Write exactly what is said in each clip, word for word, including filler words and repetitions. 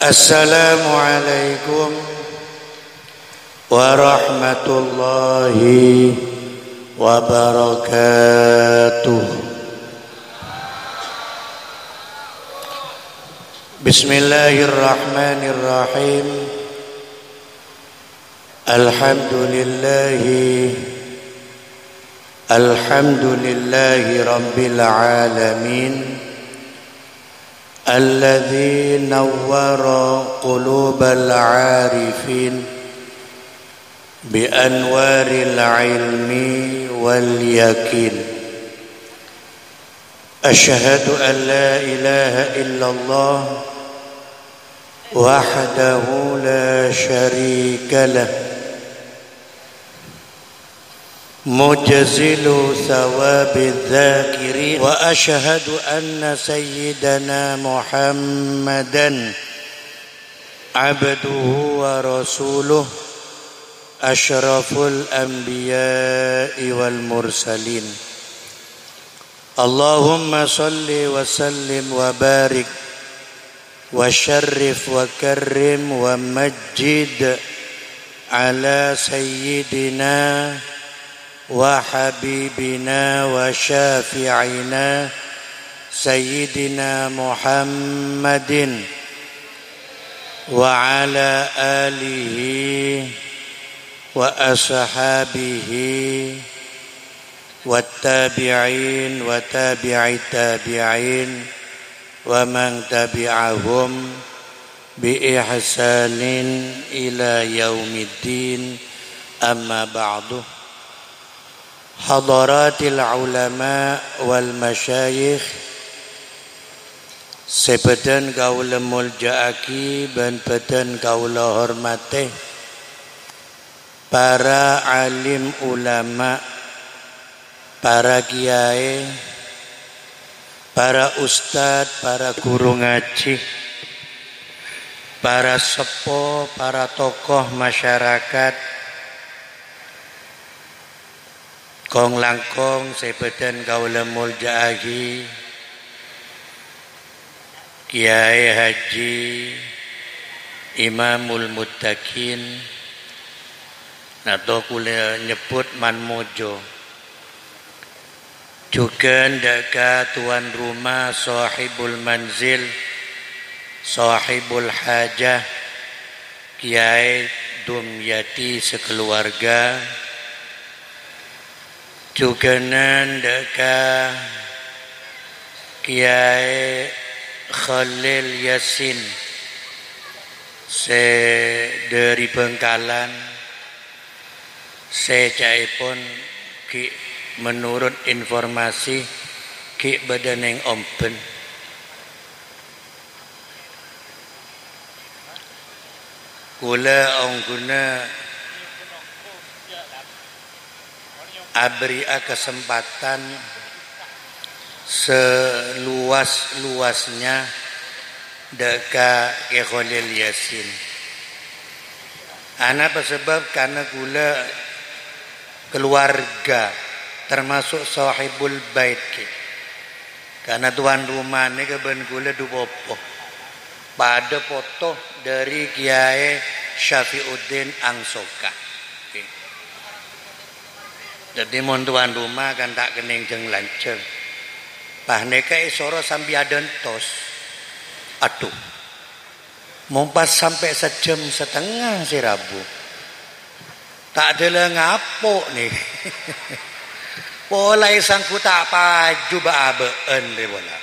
Assalamualaikum warahmatullahi wabarakatuh. Bismillahirrahmanirrahim. Alhamdulillahi, alhamdulillahi rabbil alamin. Alladzi nawwara qulubal arifin bi anwaril ilmi wal yaqin. Asyhadu an la ilaha illallah wahdahu la syarika lah. Mujazzilu thawabi dzakirin. Wa asyhadu anna sayyidana Muhammadan abduhu wa rasuluh asyraful anbiya'i wal mursalin. Allahumma shalli wa sallim wa barik wa syarrif wa karrim wa majjid ala sayyidina wa habibina wa syafi'ina sayyidina Muhammadin wa ala alihi wa ashabihi wa tabi'in wa tabi'it tabi'in wa man tabi'ahum bi ihsanin ila yaumiddin, amma ba'du. Hadaratil ulama wal masyayikh sè bâdhân kaulâ molja'aghi bân bâdhân kaulâ hormatè, para alim ulama, para kiyaè, para ustad, para guru ngajhi, para seppo, para tokoh masyarakat, kong-langkong sè bâdhân kaulâ molja'aghi, Kiyaè Haji Imamul Muttaqin, nato kulâ nyebbhut Man Mojo. Jhughân dâ' ka tuan rumah, Sohibul Manzil, Sohibul Hajah, Kiyaè Dumyati sakaluwarga, jhughân dâ' ka Kiyaè Khalil Yasin sè dâri Bhângkalan, sè ca'èpon ghi' menurut informasi ghi' bâdâ neng ombhân. Kulâ ongghuna abherri'a kasempadhân saluwas-luwasnya dâ' ka Kè Kholil Yasin. Anapa sabâb? Karna kulâ kaluwarga, termasuk Sohibul Bait, ghi. Karna tuan rumah nèka bân kulâ du popo. Padâ poto dâri Kiyaè Syafiuddin Angsoka. Ghi. Dhâddhi, mon tuan rumah kan ta' kennèng jhâng-lanjhâng. Pas nèka èsoro sambi adântos. Adhu. Mon pas sampè' sajjhâm satengnga sè rabu. Ta' dâlâ ngapo', nè. Pola èsangghu ta' paju bâ'-abâ'ân, rè, pola.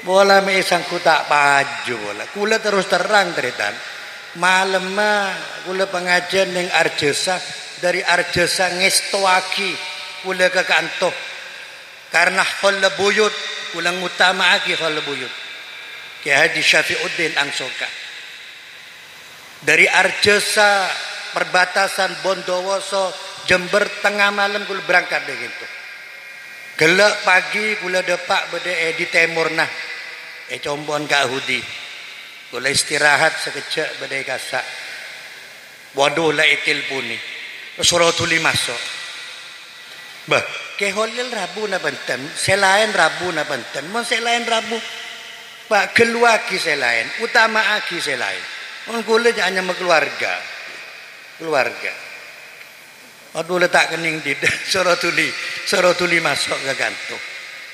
Pola mè' èsangghu ta' paju, pola. Kulâ terros terrang, tarètan. Malemma kulâ pangajiyân neng Arjasa, dâri Arjasa ngèstowaghi kulâ ka kanto. Karna Khollabuyut, kulâ ngutama'aghi Khollabuyut. Kè Haji Syafiuddin Angsoka. Dâri Arjasa, perbatasan Bondowoso, Jember, tengnga malem kulâ berangkat dâri ghânto. Ghellâ' pagi kulâ dâpa' bâdâ è di tèmorra, è compo'na Ka' Hudi. Kulâ istirahat sakejjhâ' bâdâ è kassa'. Waduh, la ètelponè. Soro dhuli maso'. Bâh, Kè Kholil rabu napa enten? Sè laèn rabu napa enten? Mon sè laèn rabu, Pa' ghâlluwâghi sè laèn, utama'aghi sè laèn. Mon kaulâ jhâ' anyama kaluwarga. Kaluwarga. Adhu, la ta' kennèng dhidhâ', soro dhuli, soro dhuli maso' ka kanto.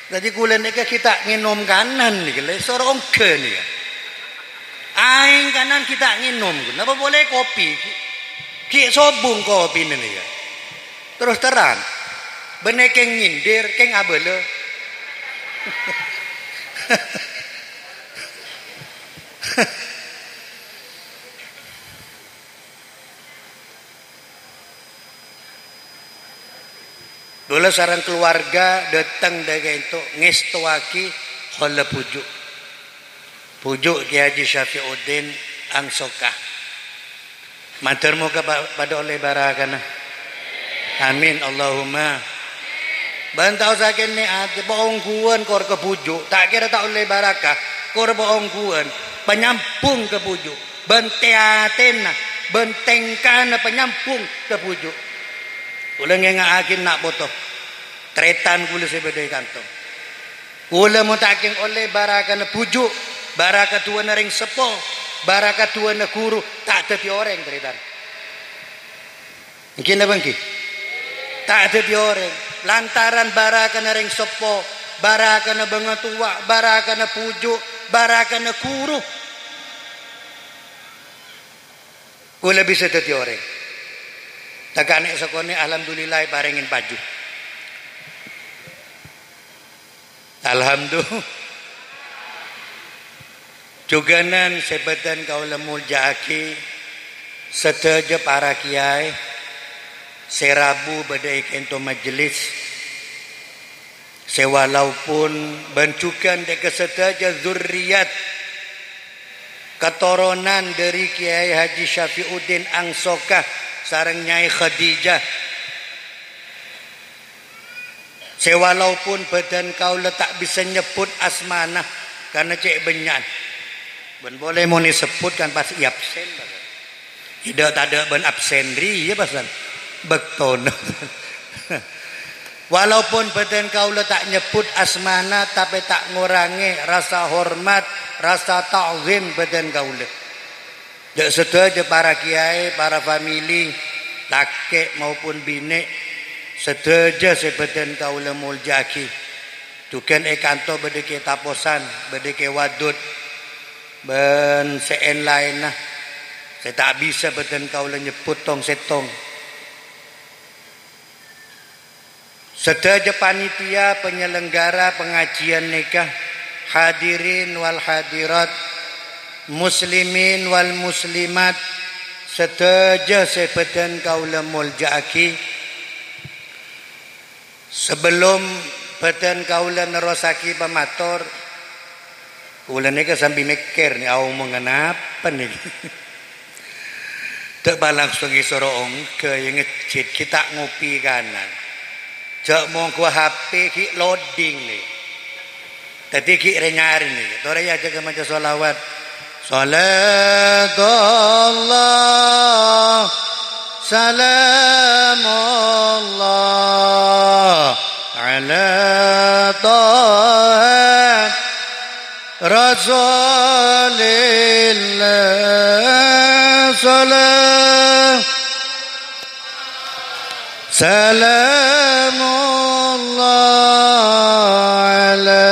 Dhâddhi kaulâ nèka ghi' ta' ngènom kanan nèka, lè, soro ongghâ nèka. Aèng kanan ghi' ta' ngènom, napa polè kopi, ghi', ghi' sobung kopina nèka. Terros terrang, bânnè kèng nyindir, kèng abâlâ. Kaulâ sareng kaluwarga dâteng dâ' ka'ento ngèstowaghi holla bhuju'. Bhuju' Kè Haji Syafiuddin Angsoka. Mandhâr moghâ pa-, padâ ollè barakana. Amin, Allahumma. Bân ta' osa kènè' atè, paongghuwân kor ka bhuju', ta' kèra ta' ollè baraka, kor paongghuwân, panyambhung ka bhuju'. Bân tè-atèna, bân tèngkana panyambhung ka bhuju'. Kaulâ ngènga'aghi na' poto. Tarètan kaulâ sè bâdâ è kanto. Kaulâ mon ta' kèng ollè barakana bhuju', baraka du'âna rèng seppo, baraka du'âna ghuru, ta' dhâddhi orèng, tarètan. Èngghi napa èngghi? Ta' dhâddhi orèng. Lantaran barakana rèng seppo, barakana bângatowa, barakana bhuju', barakana ghuru. Kaulâ bisa dhâddhi orèng. Takanè sakonè', alhamdulillah, èparèngè paju. Alhamdulillah. Jhughânan sè bâdhân kaulâ molja'aghi, sadhâjâ para kiyaè sè rabu bâdâ è ka'ento majelis, sè walaupun bân jhughân dâ' ka sadhâjâ zurriyat katoronan dhâri Kèyaè Haji Syafiuddin Angsoka sareng Nyai Khadijah. Sè walaupun bâdhân kaulâ ta' bisa nyebbhut asmana, karna cè' bânnya'an. Bân polè mon èsebbhut kan pas èabsen, Pak. Èdâ' tadâ' bân absen rèya, pasan. Bâktona. Walaupun bâdhân kaulâ ta' nyebbhut asmana, tapè ta' ngorangè rasa hormat, rasa ta'zim bâdhân kaulâ. Dâ' sadhâjâ para kiyaè, para famili, lakè' maupun binè', sadhâjâ sè bâdhân kaulâ molja'aghi. Jhughân è kanto bâdâ Kè Taposan, bâdâ Kè Wadud, bân sè èn-laènna sè ta' bisa bâdhân kaulâ nyebbhut tong-sèttong. Sadhâjâ panitia penyelenggara pangajiyân nèka, hadirin wal hadirat, muslimin wal muslimat, sadhâjâ sè bâdhân kaulâ molja'aghi. Sabellunna bâdhân kaulâ nerrossaghi pamator, Kaulâ nèka sambi mèkkèr, nè, aomongan apa nèka? Dâ' pas langsung èsoro ongghâ, ya ngejjhit, ghi' ta' ngopi kanan. Jhâ' mongghu H P ghi' loading, nè. Dâddhi ghi' rè-nyarè, nè. Torè ajhâgâ maca sholawat. Shalatullah, salamullah, ala Taha Rasulillah, salam, salamullah ala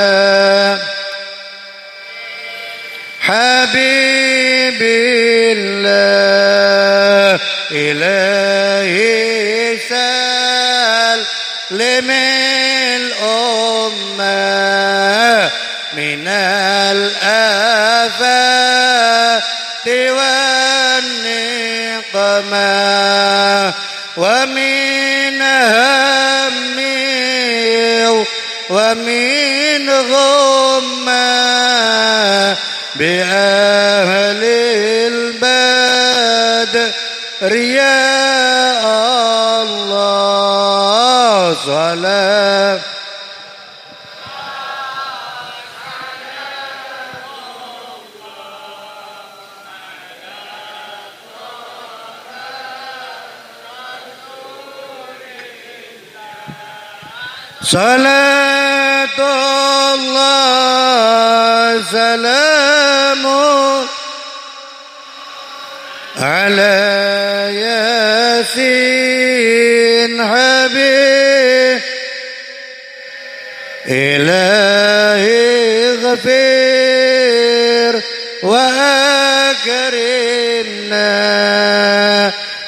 Habibillah, Ilahi sallimil ummah minal afati wan niqmah, wa min hammi wa min ghummah bi ahlil badri, ya Allah, salam. Salat الله سلام على ياسين حبيب. إلهي اغفر وأكرمنا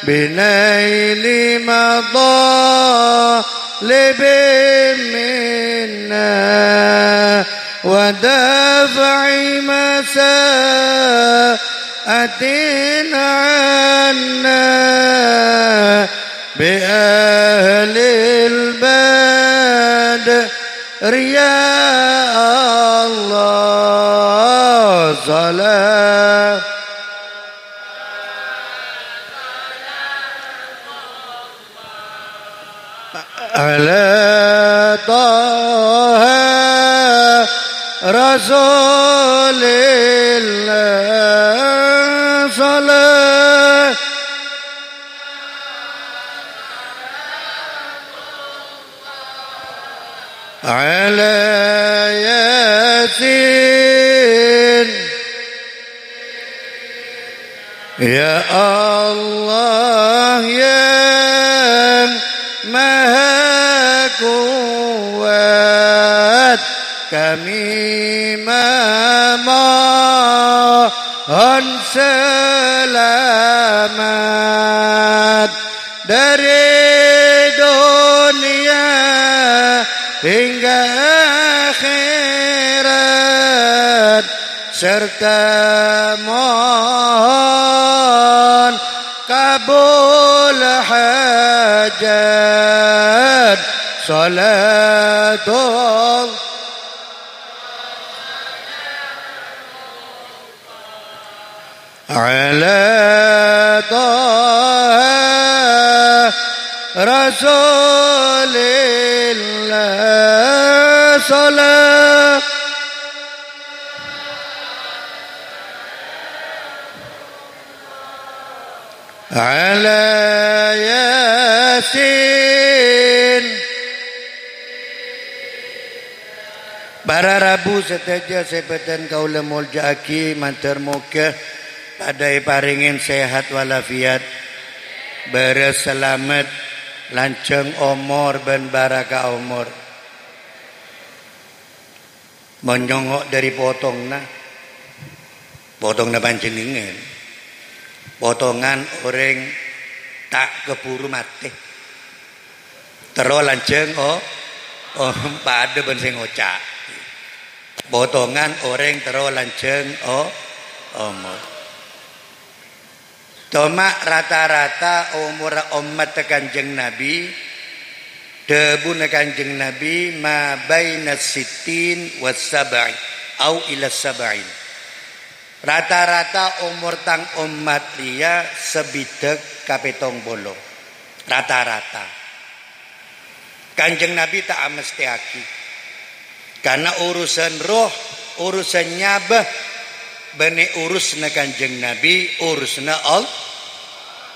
بنيل مطالب منا ودفع مساءة عنا بأهل البدر يا الله. صلاة على طه رسول الله. صلاة على ياسين. Ya Allah yang Maha Kuat, kami memohon selamat dari dunia hingga akhirat, serta mohon kabul hajat. Salatul على طه رسول الله. صلاة على ياسين. Para rabu sadhâjâ sè bâdhân kaulâ molja'aghi, mandhâr moghâ padhâ èparèngè sehat walafiat, bârâs salamet, lanjhâng omor bân baraka omor. Mon nyongngo' dhâri potongnga, potongnga panjhennengngan, potongan orèng ta' kabhuru matè. Terro lanjhâng, o-, o-, padhâ bân sè ngoca'. Potongan orèng terro lanjhâng, o-, omor. Coma rata-rata omorra ommatta Kanjeng Nabi, dhâbuna Kanjeng Nabi, "Ma baina sittin was sab'i, au ila sab'in." Rata-rata omor tang ommat rèya sabidhâk ka pèttong polo. Rata-rata. Kanjeng Nabi ta' amestèyaghi. Karna urusan roh, urusan nyabâ, bânnè urusna Kanjeng Nabi, urusna Al-,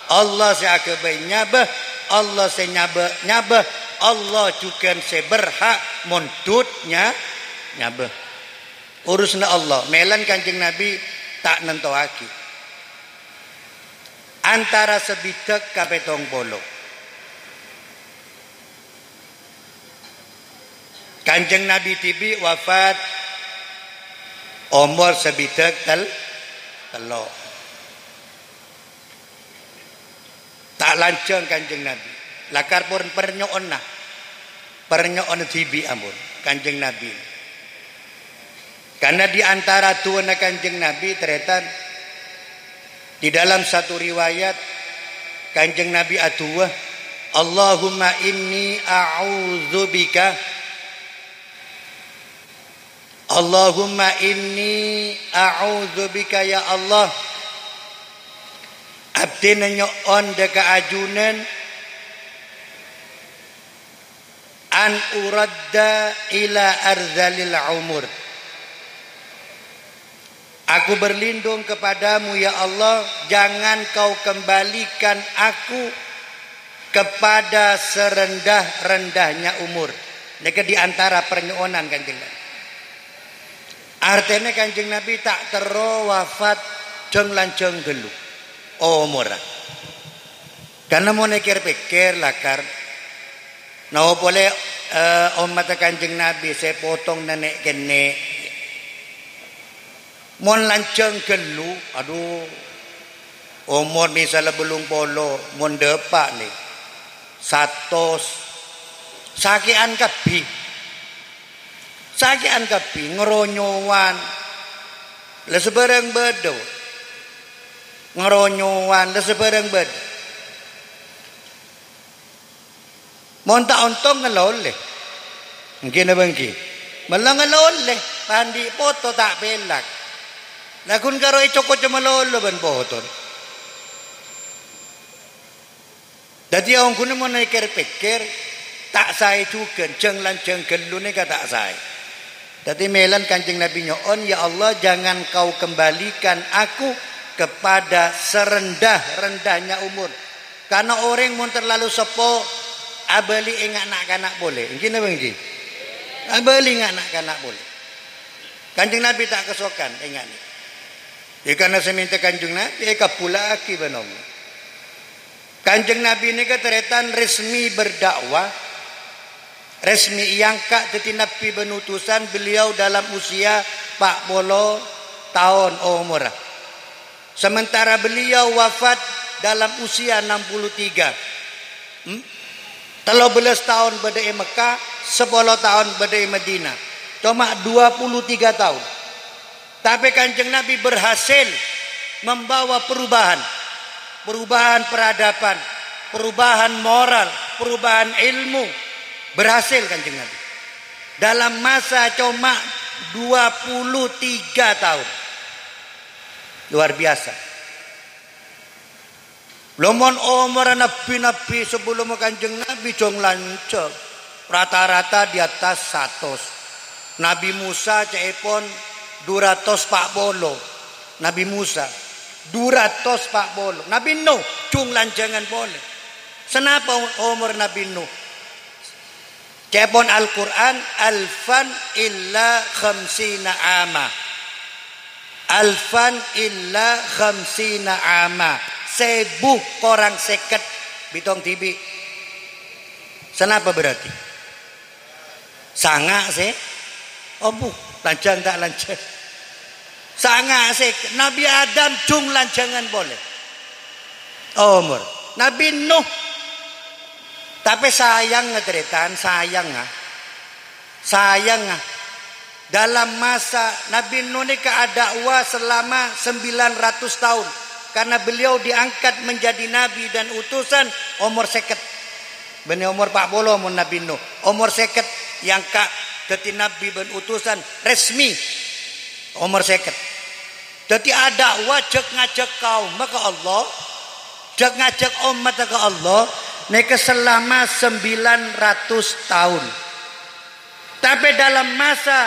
Allah sè aghâbây nyabâ, Allah sè nyabâ nyabâ, Allah jhughân sè berhak mondhut nya-, nyabâ. Urusna Allah, mèlana Kanjeng Nabi ta' nantowaghi. Antara sabidhâk ka pèttong polo. Kanjeng Nabi dhibi' wafat omor sabidhâk tel-, tello'. Ta' lanjhâng Kanjeng Nabi. Lakar pon parnyo'onna. Parnyo'onna dhibi' ampon, Kanjeng Nabi. Karna di antara du'âna Kanjeng Nabi, tarètan, di dalam satu riwayat, Kanjeng Nabi adu'a, "Allahumma inni a'udzubika." Allahumma inni a'udzubika, ya Allah, abdhina nyo'on dâ' ka ajunan, an uradda ila ardhallil umur. Aku berlindung kepadamu, ya Allah, jangan kau kembalikan aku kepada serendah-rendahnya umur. Nèka di antara parnyo'onan Kanjeng Nabi. Artèna Kanjeng Nabi ta' terro wafat jhâng-lanjhâng ghâllu omorra. Karna mon èkèr-pèkkèr, lakar, napa polè, eh, ommatta Kanjeng Nabi sè potong nè'-kennè'. Mon lanjhâng ghâllu, adhu, omor misalla bâllung polo, mon dâpa' nè, satos. Sakè'an kabbhi. Sakè'an kabbhi, ngeronyowan. La sabârâng bâdâ. Ngeronyowan, la sabârâng bâdâ. Mon ta' ontong ngala ollè. Èngghi napa èngghi? Mella ngala ollè, pandi' poto ta' pèlak. Laghun karo èco-koco malolo bân poto. Dhâddhi, ongghuna mon èkèr-pèkkèr, ta' saè jhughân, jhâng-lanjhâng ghâllu nèka ta' saè. Dhâddhi, mèlana Kanjeng Nabi nyo'on, "Ya Allah, jangan Kau kembalikan aku kepada serendah-rendahnya umur." Karna orèng mon terlalu seppo, abâli ènga' na'-kana' polè. Èngghi napa èngghi? Abâli ènga' na'-kana' polè. Kanjeng Nabi ta' kasokan, ènga' nè. Ya, karna sè mènta Kanjeng Nabi èkabbhullaghi bân Allah. Kanjeng Nabi nèka tarètan resmi berdakwah, resmi èangka' dhâddhi nabbhi bân utusan beliau dalam usia empat puluh taon omorra. Sementara beliau wafat dalam usia enam puluh tiga. Hmm? Tello bellâs taon bâdâ è Mekkah, sapolo taon bâdâ è Madinah. Coma dua puluh tiga taon. Tapè Kanjeng Nabi berhasil membawa perubahan. Perubahan peradaban, perubahan moral, perubahan ilmu. Berhasil Kanjeng Nabi. Dalam masa coma dua puluh tiga taon. Luar biasa. Lha mon omorra nabbhi-nabbhi sabellumma Kanjeng Nabi jhâng-lanjhâng, rata-rata di atas satos. Nabi Musa ca'èpon dhu ratos pa' polo. Nabi Musa, dhu ratos pa' polo. Nabi Nuh, jhung-lanjhângan polè. Sanapa omor Nabi Nuh? Ca'èpon Al-Qur'an, "Alfan illa khamsina ama." "Alfan illa khamsina ama." Sèbu korang sèket. Bitong dhibi'. Sanapa berarti? Sanga' sè, obu, lanjhâng ta' lanjhâng? Sanga' sè, Nabi Adam jhung-lanjhângan polè. Omor. Nabi Nuh. Tapè sayangnga, tarètan, sayangnga. Sayangnga. Dalam masa Nabi Nuh nèka adakwa selama sembilan ratus tahun. Karena beliau diangkat menjadi nabi dan utusan omor sèket. Bânnè omor pa' polo mon Nabi Nuh. Omor sèket èangka' dhâddhi nabi bân utusan resmi. Omor sèket. Dhâddhi adakwa jhâk-ngajhâk kaomma ka Allah, jhâk-ngajhâk ommadda ka Allah, nèka selama sembilan ratus taon. Tapè dalam masa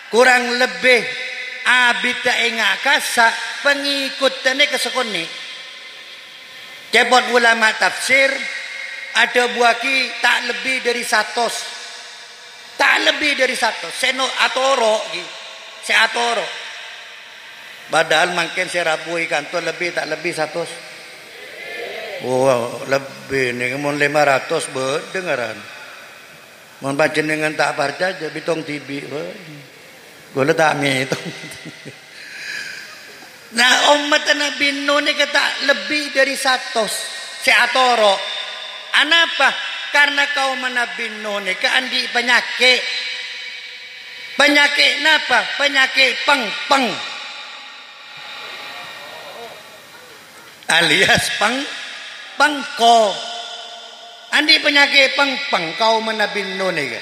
kurang lebbi abiddhâ ènga' kassa', pangèkoddhâ nèka sakonè'. Ca'èpon ulama tafsir, adhâbuwâghi ta' lebbi dhâri satos. Ta' lebbi dhâri satos. Sè no-, atoro', ghi. Sè atoro'. Padahal mangkèn sè rabu è kanto lebbi, ta' lebbi satos. Wah, lebbi nèng mon lèma ratos bâdâ ngaran. Mon panjhennengngan ta' parcajâ, bitong dhibi', wah. Kaulâ ta' mètong. Nah, ommadda Nabi Nuh nèka ta' lebbi dhâri satos sè atoro'. Anapa? Karna kaomma Nabi Nuh nèka andi' panyakè'. Panyakè' napa? Panyakè' pèngpèng. Alias pèng-, pèngko. Andi' panyakè' pèngpèng kaomma Nabi Nuh nèka.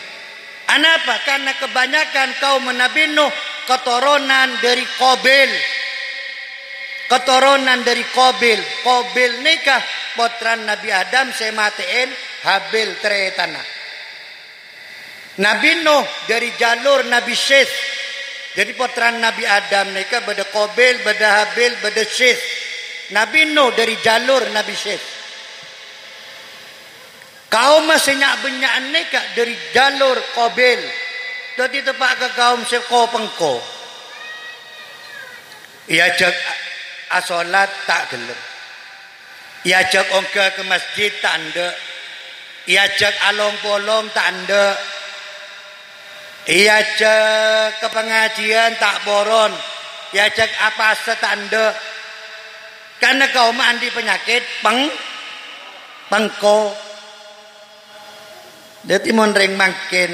Anapa? Karna kebanyakan kaomma Nabi Nuh katoronan dhâri Qabil. Katoronan dhâri Qabil. Qabil nèka pottrana Nabi Adam sè matè'è Habil tarètanna. Nabi Nuh dhâri jalur Nabi Syith. Dhâddhi, pottrana Nabi Adam nèka bâdâ Qabil, bâdâ Habil, bâdâ Syith. Nabi Nuh dhâri jalur Nabi Syith. Kaomma sè nya'-bânnya'an nèka dhâri jalur Qabil. Dhâddhi teppa' ka kaom sè ko-pengko. Èajhâk asolat ta' ghellem. Èajhâk ongghâ ka masjid ta' endâ'. Èajhâk along-polong ta' endâ'. Èajhâk ka pangajiân ta' poron. Èajhâk apasa ta' endâ'. Karna kaomma andi' panyakèt peng-, pengko. Dhâddhi mon rèng mangkèn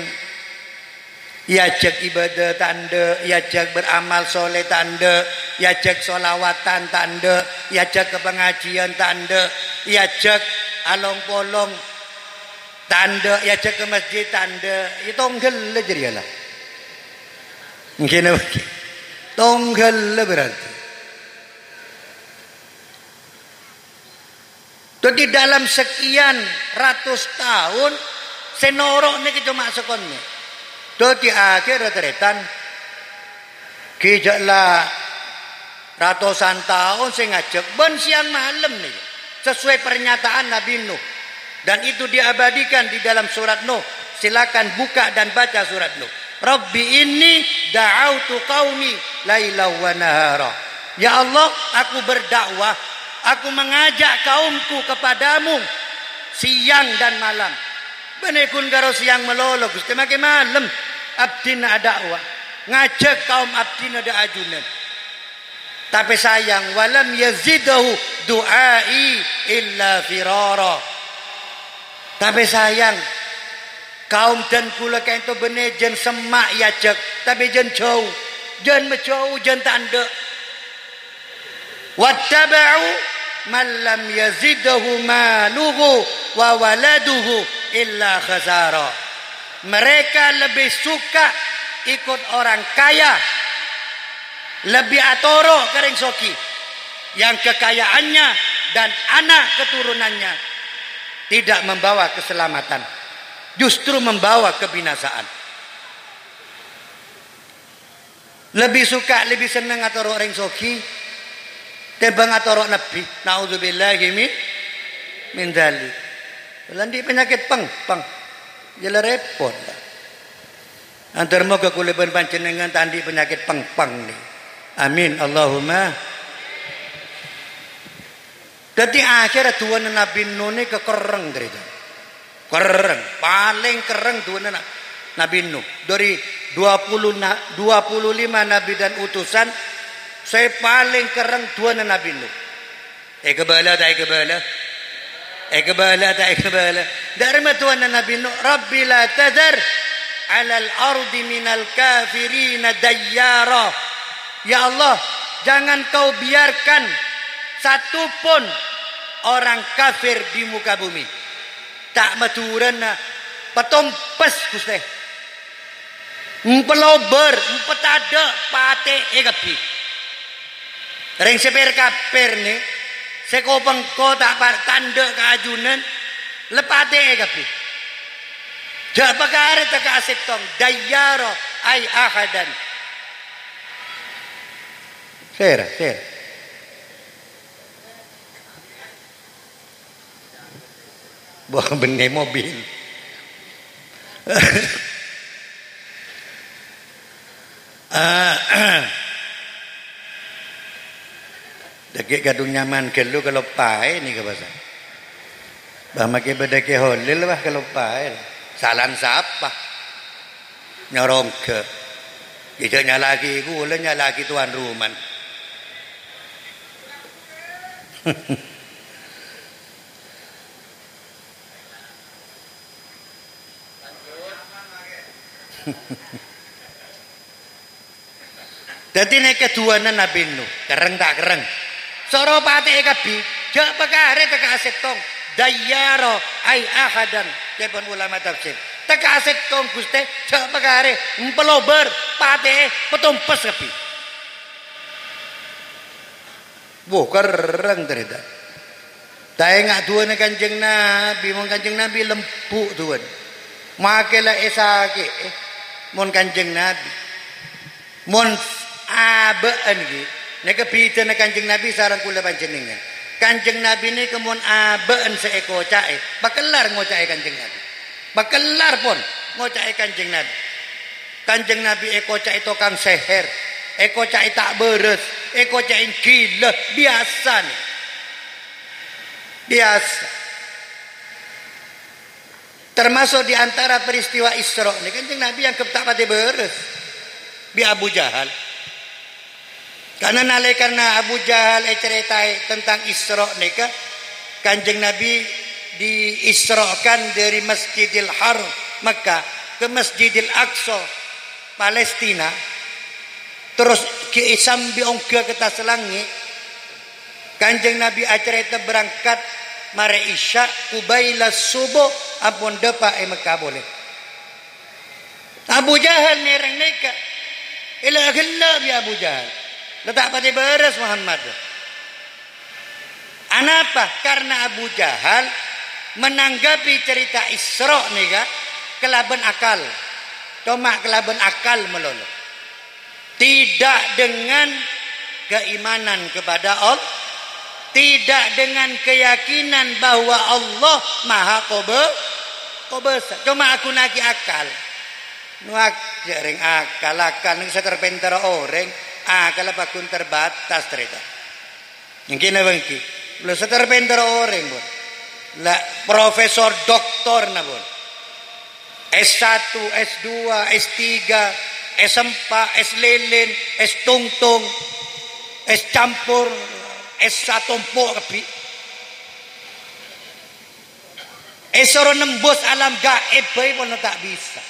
èajhâk ibadah ta' endâ', èajhâk beramal soleh ta' endâ', èajhâk sholawatan ta' endâ', èajhâk ka pangajiân ta' endâ', èajhâk along-polong ta' endâ', èajhâk ka masjid ta' endâ', ya tongghâlla jârèya la. Èngghi napa? Tongghâlla berarti. Dhâddhi, dalam sekian ratus taon, sè noro' nèka coma sakonè'. Dhâddhi, akhèrra tarètan, ghi' jhâ' la ratosan taon sè ngajhâk, bân sèyang malem nèka, sesuai pernyataan Nabi Nuh. Dan itu diabadikan di dalam surat Nuh. Silakan buka dan baca surat Nuh. "Rabbi inni da'autu qaumi laila wa nahara." Ya Allah, aku berdakwah, aku mengajak kaumku kepadamu siang dan malam. Bânnè ghun karo siang malolo, Ghustè, makè malem abdhina adakwa, ngajhâk kaom abdhina dâ' ajunan. Tapè sayang, "Walam yazidhu du'ai illa firara." Tapè sayang, kaom dân kaulâ kaènto bânnè jân semma' èajhâk, tapè jân jhâu, jân majhâu, jân ta' endâ'. "Wattaba'u man lam yazidhu maluhu wa waladuhu illa khasara." Mereka lebih suka ikut orang kaya, lebih atoro' ka rèng soghi, yang kekayaannya dan anak keturunannya tidak membawa keselamatan, justru membawa kebinasaan. Lebbi suka, lebbi senneng atoro' rèng soghi tèmbhâng atoro' nabbhi. Na'udzubillahi mi-, min dzalik. La andi' panyakèt pèng-pèng. Jhâ' la rèpot. Mandhâr moghâ kaulâ bân panjhennengngan ta' andi' panyakèt pèng-pèng nè. Amin. Allahumma. Dhâddhi, akhèrra du'ana Nabbhi Nuh nèka kerrèng, tarètan. Kerrèng, palèng kerrèng du'ana Na-, Nabbhi Nuh. Dhâri dua puluh na-, dua puluh lima nabbhi dan utusan, sè palèng kerrèng du'ana Nabbhi Nuh. Èkabâlâ ta' èkabâlâ? Èkabâlâ ta' èkabâlâ? Dhâ' remma du'ana Nabbhi Nuh, "Rabbi la tadzar 'alal ardi minal kafirina dayyara." Ya Allah, jangan Kau biarkan satu pun orang kafir di muka bumi. Ta' madhurâna patompes, Ghustè. Mpalobâr, mpatadâ', patè'è kabbhi. Rèng sè per-kapper nè, sè ko-pengko ta' par-, ta' endâ' ka ajunan, la patè'è kabbhi. Jhâ' pakarè tèka' sèttong, dayyara ai ahadan. Sèra, sèra. Wah, bânnè mobil. Ah, dhâggi' kadhung nyaman ghâllu kaloppaè nèka, bâsa. Bâ, makè bâdâ Kè Holil, wah, kaloppaè. Salan sapa? Nyarongghâ. Jhâ' nyala'aghi kaulâ, nyala'aghi tuan rumana. Dhâddhi nèka du'ana Nabbhi Nuh, kerrèng ta' kerrèng? Soro patè'è kabbhi, jhâ' pakarè tèka' sèttong. Dayyara ai ahadan, ca'èpon ulama tafsir. Tèka' sèttong, Ghustè, jhâ' pakarè, mpalobâr, patè'è, patompes kabbhi. Wo, kerrèng tarètan. Ta' enga' du'ana Kanjeng Nabbhi, mon Kanjeng Nabbhi lembu' du'ana. Makè la èsakè'è, mon Kanjeng Nabbhi. Mon abâ'na ghi, nèka bhidhâna Kanjeng Nabbhi sareng kaulâ panjhennengngan. Kanjeng Nabi nèka mon abâ'na sè èkoca'è, pakellar ngoca'è Kanjeng Nabi. Pakellar pon ngoca'è Kanjeng Nabi. Kanjeng Nabi èkoca'è tokang sèhèr, èkoca'è ta' bârâs, èkoca'è ghilâ, biyasa nèka. Biyasa. Termasuk di antara peristiwa Isra' nèka, Kanjeng Nabi èangghep ta' patè bârâs bi' Abu Jahal. Karena nalèkana Abu Jahal ècarètaè tentang Isra' nèka, Kanjeng Nabi diisra'kan dari Masjidil Haram, Mekah, ke Masjidil Aqsa, Palestina, terros ghi' sambi ongghâ ka attas langngè', Kanjeng Nabi acarèta berangkat marè Isya, kubaila subuh ampon dâpa' è Mekka polè. Abu Jahal mèreng nèka, èla-ghellâ' bi' Abu Jahal. La ta' patè bârâs Muhammad. Anapa? Karena Abu Jahal menanggapi cerita Isra' nèka kalabân akal. Coma kalabân akal malolo. Tidak dengan keimanan kepada Allah, tidak dengan keyakinan bahwa Allah Maha Kobe-, Kobâsa. Coma aghuna'aghi akal. Nuak, jhâ' rèng akal, akal nèko sè terpènter orèng, akal apa ghun terbatas, tarètan. Èngghi napa èngghi? Lho, sè terpènter orèng, pon. La, profesor doktor, na, pon. S satu, S dua, S tiga, S empat, S lilin, S tungtung, S campur, S satompo' kabbhi. Èsoro nembus alam gaib bhâi pon ta' bisa.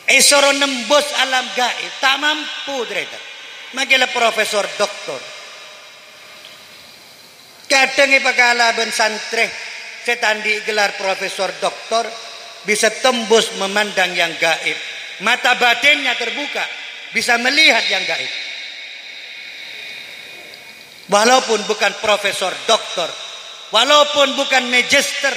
Èsoro nembus alam gaib, ta' mampu, tarètan. Mangkèla profesor doktor. Kadhâng èpakala bân santrè sè ta' andi' gelar profesor doktor, bisa tembus memandang yang gaib. Mata batinnya terbuka, bisa melihat yang gaib. Walaupun bukan profesor doktor, walaupun bukan magister.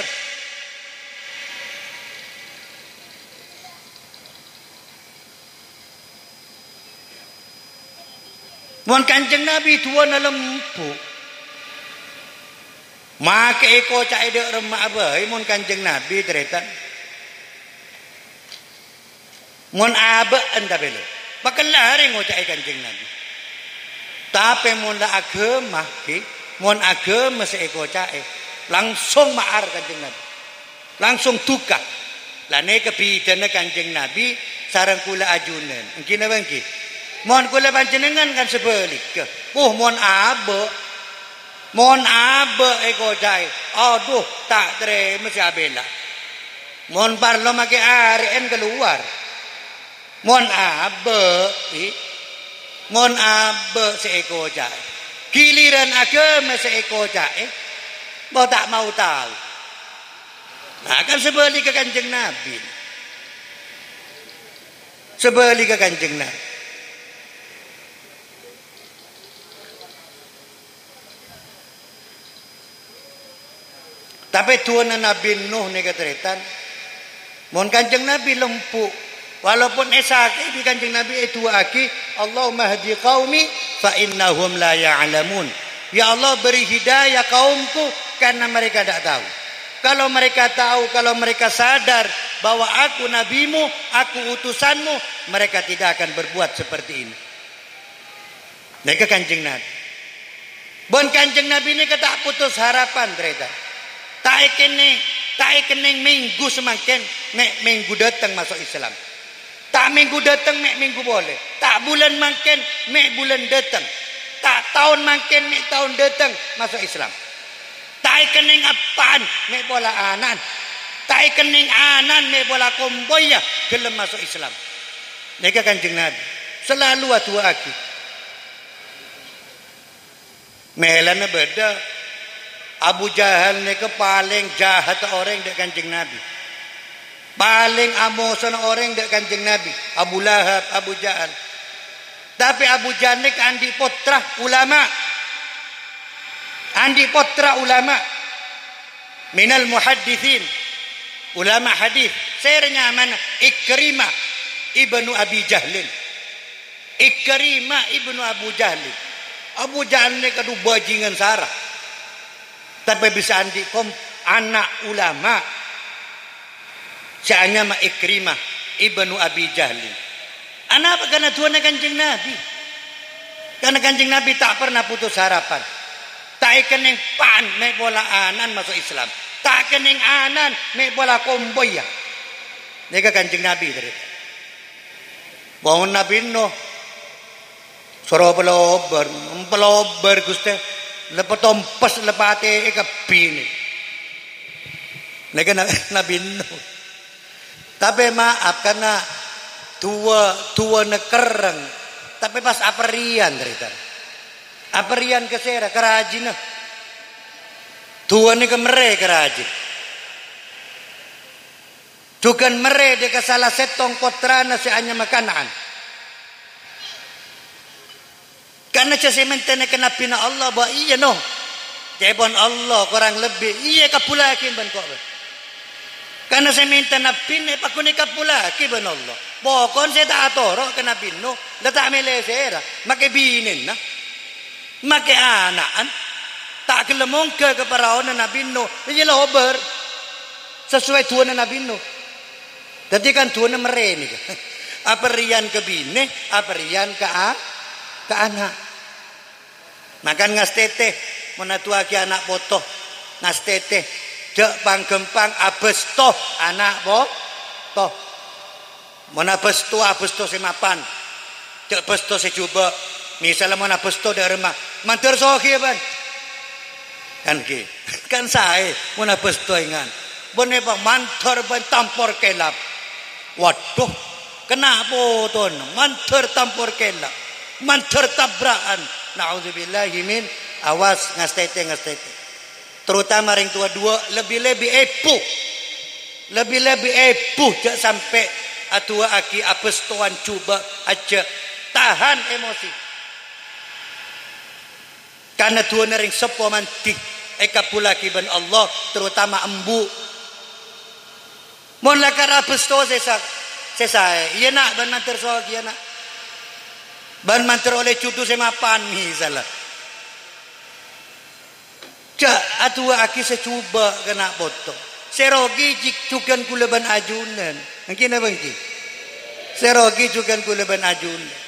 Mon Kanjeng Nabi du'âna lembut, makè èkoca'è dâ' remma'a bhâi mon Kanjeng Nabi, tarètan. Mon abâ'na tapè, lho, pakellarè ngoca'è Kanjeng Nabi. Tapè mon la aghâma, ghi, mon aghâma sè èkoca'è, langsung ma'ar Kanjeng Nabi. Langsung duka. La nèka bhidhâna Kanjeng Nabi sareng kaulâ ajunan. Èngghi napa èngghi? Mon kaulâ panjhennengngan kan sabhâligghâ. Puh, mon abâ', mon abâ' èkoca'è, adhu, ta' tarèma sè abhilâ. Mon parlo makè arè'en kalowar. Mon abâ', i, mon abâ' sè èkoca'è. Ghilirân aghâma sè èkoca'è, bâ ta' mau tao. Nah, kan sabhâligghâ Kanjeng Nabi. Sabhâligghâ Kanjeng Nabi. Tapè du'âna Nabi Nuh nèka tarètan, mon Kanjeng Nabi lembut, walaupun èsakè'è bi' Kanjeng Nabi èdu'a'aghi, "Allahumma hdi qaumi fa innahum la ya'lamun." "Ya Allah, beri hidayah kaumku karena mereka tidak tahu. Kalau mereka tahu, kalau mereka sadar bahwa aku nabimu, aku utusanmu, mereka tidak akan berbuat seperti ini." Nèka Kanjeng Nabi. Bân Kanjeng Nabi nèka ta' putus harapan, tarètan. Ta' èkennèng, ta' èkennèng mènggu samangkèn, mè' mènggu dâteng maso' Islam. Ta' mènggu dâteng, mè' mènggu polè. Ta' bulân mangkèn, mè' bulân dâteng. Ta' taon mangkèn, mè' taon dâteng maso' Islam. Ta' èkennèng eppa'an, mè' pola ana'an. Ta' èkennèng ana'an, mè' pola kompoyya ghellem maso' Islam. Nèka Kanjeng Nabi. Salalu adu'a'aghi. Mèlana bâdâ Abu Jahal nèka palèng jahatta orèng dâ' Kanjeng Nabi. Palèng amosona orèng dâ' Kanjeng Nabi. Abu Lahab, Abu Jahal. Tapè Abu Jahal nèka andi' pottra ulama. Andi' pottra ulama. Minal muhadditsin. Ulama hadis. Sèrè nyamana Ikrimah ibnu Abi Jahlin. Ikrimah ibnu Abu Jahlin. Abu Jahal nèka du bajingan sara. Tapè bisa andi' kom-, ana' ulama sè anyama Ikrimah ibnu Abi Jahlin. Anapa? Karna du'ana Kanjeng Nabi. Karna Kanjeng Nabi ta' pernah putus harapan. Ta' èkennèng pan mè' pola ana'na maso' Islam. Ta' kennèng ana'na mè' pola kompoyya. Nèka Kanjeng Nabi, tarètan. Mon Nabi Nuh, soro pelobâr, pelobâr, Ghustè, la patompes, la patè'è kabbhi nè. Nèka Na-, Nabi Nuh. Tapè maaf, karna du'a, du'ana kerrèng. Tapè pas aperrèyan, tarètan. Aperrèyan ka sèra, ka rajina. Du'a nèka merrè ka rajina. Jhughân merrè dâ' ka sala sèttong pottrana sè anyama Kan'an. Karna jhâ' sè mèntana ka Nabbhina Allah, bâ iyâ, no. Ca'èpon Allah, korang lebbi, iyâ, èkabbhullaghi bân ko-, bân. Karna sè mènta Nabbhina pagghun èkabbhullaghi bân Allah. Pokon sè ta' atoro' ka Nabbhi Nuh, la ta' mèlè sèra, makè binèna. Makè ana'na ta' ghellem ongghâ ka paraona Nabbhi Nuh, iyâ lobâr. Sasowai du'ana Nabbhi Nuh. Dhâddhi kan du'ana merrè nèka. Aperrèyan ka binè, aperrèyan ka a-, ka ana'. Mangkana ngastètè, mon adu'aaghi ana' poto, ngastètè. Jhâ' pang-ghâmpang abâsto ana' poto. Mon abâsto, abâsto sè mapan. Jhâ' bâsto sè jhubâ'. Misalla mon abâsto dâ' remma, "Mandhâr soghi, bân." Kan ghi. Kan saè mon abâsto èngan. Bân èpa mandhâr bân tampor kèlap. Waduh, kennèng potona, mandhâr tampor kèlap. Mandhâr tabra'an. Na'udzubillahi min, awas, ngastètè, ngastètè. Terutama rèng towa duwâ', lebbi-lebbi èbhu. Lebbi-lebbi èbhu, jhâ' sampè' adu'aaghi abâstowan jhubâ', ajjhâ'. Tahan emosi. Karna du'ana rèng seppo mandhi èkabbhullaghi bân Allah, terutama embu'. Mon lakar abâsto sè sa-, sè saè, iyâ, na', bân mandhâr soghi, iyâ, na'. Bân mandhâr ollè jhudhu sè mapan, misalla. Jhâ' adu'aaghi sè jhubâ' ka na' poto. Sè rogi jhi-, jhughân kaulâ bân ajunan. Èngghi napa èngghi? Sè rogi jhughân kaulâ bân ajunan.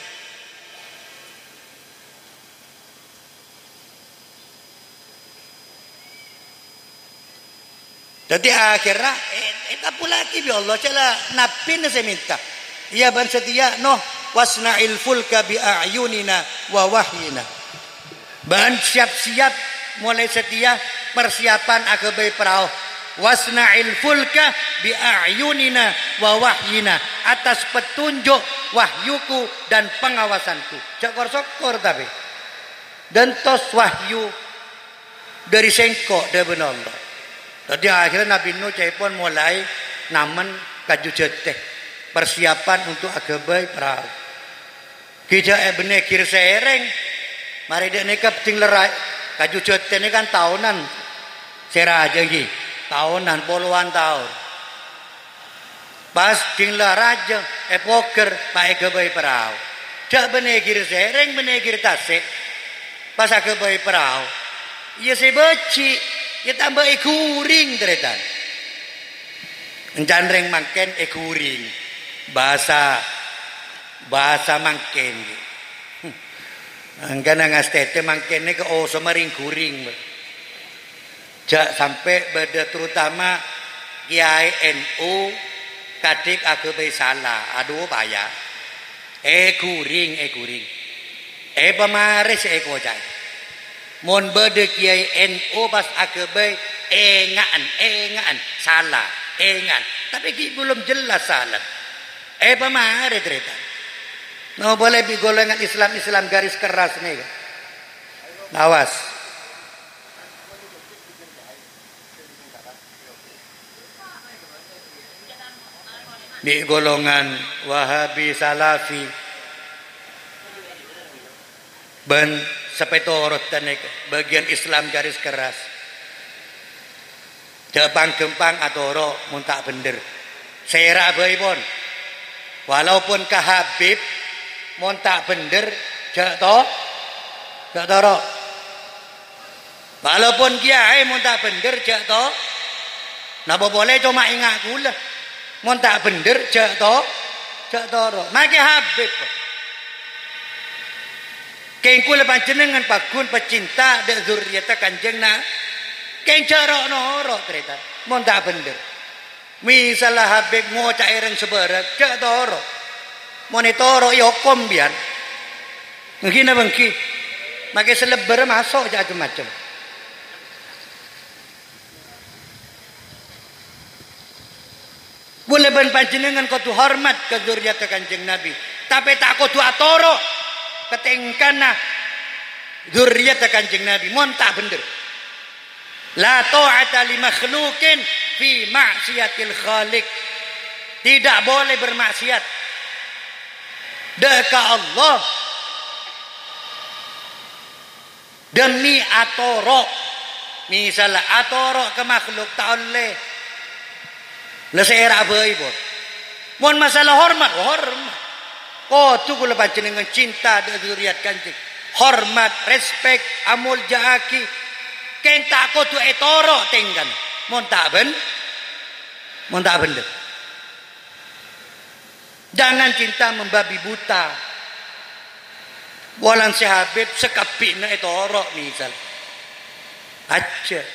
Dhâddhi akhèrra, è-, èkabbhullaghi bi' Allah, jhâ' la nabbhina sè mènta. Iyâ, bân satèya, noh, "Wasna'il fulka bi a'yunina wa wahyina." Bân siap-siap molaè satèya persiapan aghâbây parao. "Wasna'il fulka bi a'yunina wa wahyina," atas petunjuk wahyuku dan pengawasanku. Jhâ' kor-sokor, tapè. Dântos wahyu dhâri sèngko', dhâbuna Allah. Dhâddhi, akhèrra Nabbhi Nuh ca'èpon molaè namen kaju jhâtè, persiapan untuk aghâbây parao. Ghi jhâ' èbânnè ghir sèrèng, marè dâ' nèka bhâdhing lerra-, kaju jhâtè nèka kan taonan sè rajâ, ghi, taonan, polowan taon. Pas dhing la rajâ, èpogher, pas èghâbây parao. Jhâ' bânnè ghir sèrèng, bânnè ghir tasè'. Pas aghâbây parao. Iyâ sè bâji', iyâ tamba èghuring, tarètan. Èncan rèng mangkèn èghuring. Bhâsa, bhâsa mangkèn. Mangkana ngastètè mangkèn nèka osoma rèng-ghuring. Jhâ' sampè' bâdâ, terutama kiai N U, kadhik aghâbây sala. Adhu, paya. Èghuring, èghuring. Èpamarè sè èkoca'è. Mon bâdâ kiai N U pas aghâbây, ènga'an, ènga'an, sala, ènga'an. Tapè ghi' belum jelas sala. Èpamarè, tarètan. Napa polè bi' golongan Islam-Islam garis keras nèka. Awas. Bi' golongan Wahabi Salafi bân sapètorotta nèka, bâgiyân Islam garis keras. Jhâ' pang-ghâmpang atoro' mon ta' bhendher. Sèra'a bhâi pon. Walaupun ka Habib, mon ta' bhendher, jhâ' to-, Jhâ' toro'. Walaupun kiyaè mon ta' bhendher, jhâ' to-, napa polè coma enga' kaulâ. Mon ta' bhendher, jhâ' to-, jhâ' toro'. Makè Habib. Kèng kaulâ panjhennengngan paggun pecinta dâ' zurriyatta Kanjeng Na-, kèng jhâ' ro'-noro', tarètan. Mon ta' bhendher. Misalla Habib ngoca'è rèng sabârâng, jhâ' toro'. Mon ètoro', èokom biyân. Èngghi napa èngghi? Makè salebbhârâ maso' jhâ' cem-macem. Kaulâ bân panjhennengngan kodhu hormat ka zurriyatta Kanjeng Nabi, tapè ta' kodhu atoro' ka tèngkana zurriyatta Kanjeng Nabi, mon ta' bhendher. La ta'ata li makhluqin fi ma'siyatil khaliq. Tidak boleh bermaksiat dâ' ka Allah demi atoro'. Misalla atoro' ka makhluk ta' ollè. La sè èra' bhâi, pon. Mon masalah hormat, hormat. Kodhu kaulâ panjhennengngan cinta dâ' zuriyat Kanjeng. Hormat, respek, amolja'aghi. Kèng ta' kodhu ètoro' tèngkana. Mon ta' bhen-, mon ta' bhendher. Jangan cinta membabi buta. Polana sè Habib sakabbhina ètoro', misal. Ajjhâ'.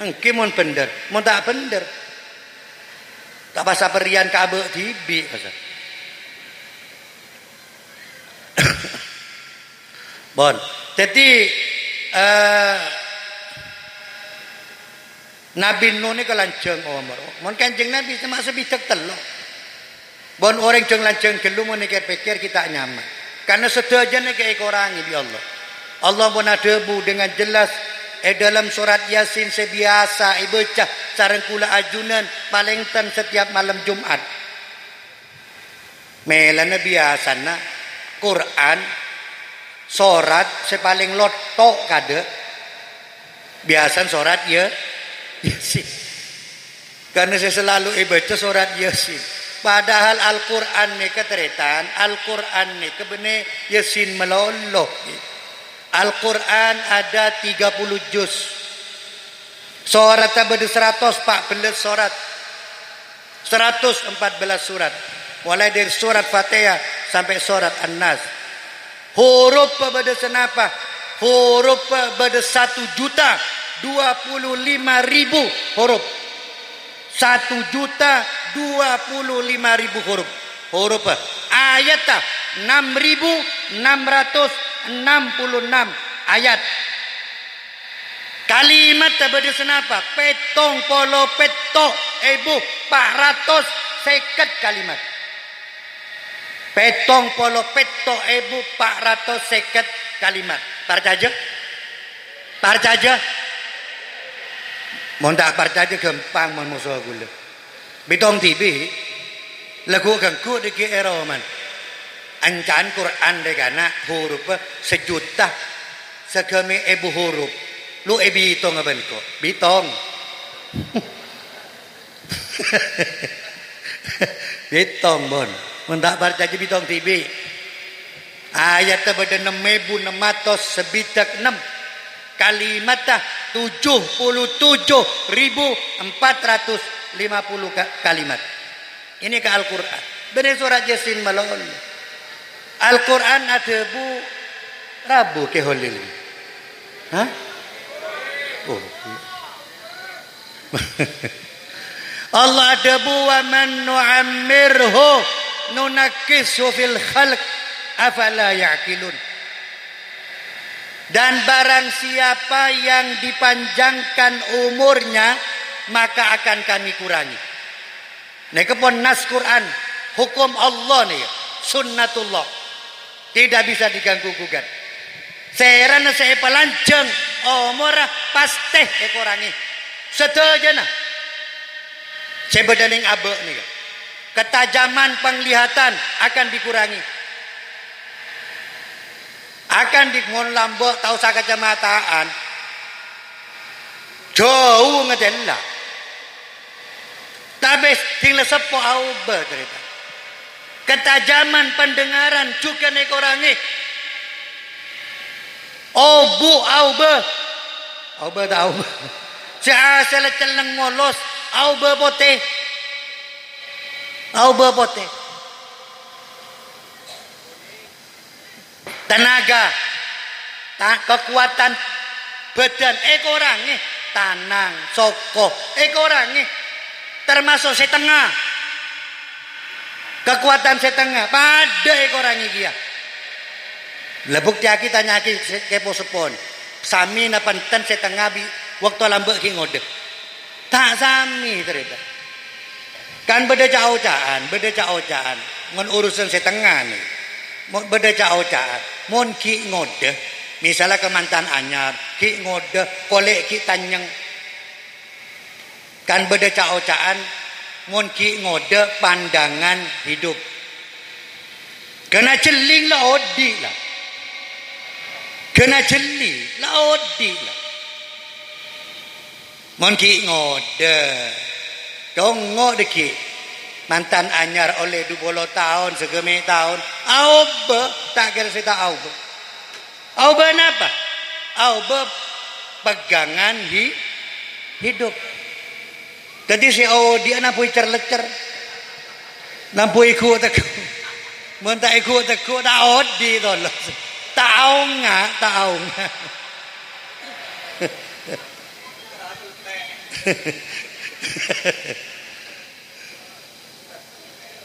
Èngghi mon bhendher, mon ta' bhendher. Ta' pas saperrèyan ka abâ' dhibi', pas. Pon. Dhâddhi, eh, Nabi Nuh nèka lanjhâng omor. Mon Kanjeng Nabi coma sabidhâk tello'. Pon orèng jhâng-lanjhâng ghâllu mon èkèr-pèkkèr ghi' ta' nyaman. Karna sadhâjâna èkorangè bi' Allah. Allah pon adhâbu dengan jelas è dâlem sorat Yasin sè biyasa èbâca sareng kaulâ ajunan palèng ten setiap malem Jum'at. Mèlana biyasana Qur'an sorat sè palèng lotto' kadâ', biyasana sorat Ya-, Yasin. Karna sè salalu èbâca sorat Yasin. Padahal Al-Qur'an nèka, tarètan, Al-Qur'an nèka bânnè Yasin malolo. Al-Qur'an ada tiga puluh juz. Soratta bâdâ saratos empat belas sorat. Saratos empat belas surat. Mulai dari surat Fatihah sampai surat An-Nas. Hurup bâdâ sanapa? Hurup bâdâ satu juta dua puluh lima ribu hurup. Satu juta dua puluh lima ribu hurup. Hurup. Ayatta enam ribu enam ratus enam puluh enam ayat. Kalimatta bâdâ sanapa? Pèttong polo pètto' èbu pa' ratos sèket kalimat. Pèttong polo pètto' èbu pa' ratos sèket kalimat. Parcajâ? Parcajâ? Mon ta' parcajâ, ghâmpang mon moso kaulâ. Bitong dhibi', lagghu' ganggu dhiggi' è roman. Ancan Qur'an rè kana' hurup sajuta saghâmè' èbu hurup. Lu èbitonga bân ko'. Bitong. Bitong, pon. Mon ta' parcajâ bitong dhibi'. Ayatta bâdâ ennem èbu ennem atos sabidhâk ennem. Kalimatta tujuh puluh tujuh ribu empat ratus lima puluh ka-, kalimat. Ini ka Al-Qur'an. Bânnè sorat Yasin malolo. Al-Qur'an adhâbu rabu Kè Holil. Hah? Oh. Allah adhâbu, "Wa man nu'ammirhu nunakkishu fil khalq, afala ya'qilun." Dan barang siapa yang dipanjangkan umurnya, maka akan Kami kurangi. Nèka pon nas Qur'an, hukum Allah nèka, sunnatullah. Tidak bisa diganggu gugat. Sèrana sè èpalanjhâng omorra pastè èkorangè. Sadhâjâna sè bâdâ neng abâ' nèka. Ketajaman penglihatan akan dikurangi. Akan di-, mon lambâ' tao sakacamataan. Jhâu ngatèla. Tapè sèng la seppo aobâ, tarètan. Ketajaman pendengaran jhughân èkorangè. Obu, aobâ. Aobâ ta' aobâ? Sè asalla celleng molos, aobâ potè. Aobâ potè. Tenaga, ta-, kakowadhân bhâdhân èkorangè, tanang, soko èkorangè, tamaso' sè tengnga. Kakowadhân sè tengnga padâ èkorangè kèya. La, buktèyaghi, tanya'aghi sè-, kè po-seppon. Samè napa enten sè tengnga bi' bâkto lambâ' ghi' ngodâ? Ta' samè, tarètan. Kan bâdâ ca'-oca'an, bâdâ ca'-oca'an. Mon urusan sè tengnga nè, mon bâdâ ca'-oca'an, mon ghi' ngodâ, misalla ka mantan anyar, ghi' ngodâ, kolè' ghi' tanyèng. Kan bâdâ ca'-oca'an, mon ghi' ngodâ pandangan hidup. Ghâna jhelling la odi', la. Ghâna jhelling la odi', la. Mon ghi' ngodâ, congngo' dhâggi'. Mantan anyar ollè du polo taon, sagâmè' taon, aobâ, ta' kèra sè ta' aobâ. Aobâ napa? Aobâ pegangan hi-, hidup. Dhâddhi sè odi'â nambuwi cer-leccer. Nambuwi ghu'-tegghu'. Mon ta' èghu'-tegghu', ta' odi' tolos. Ta' aonga', ta' aonga'.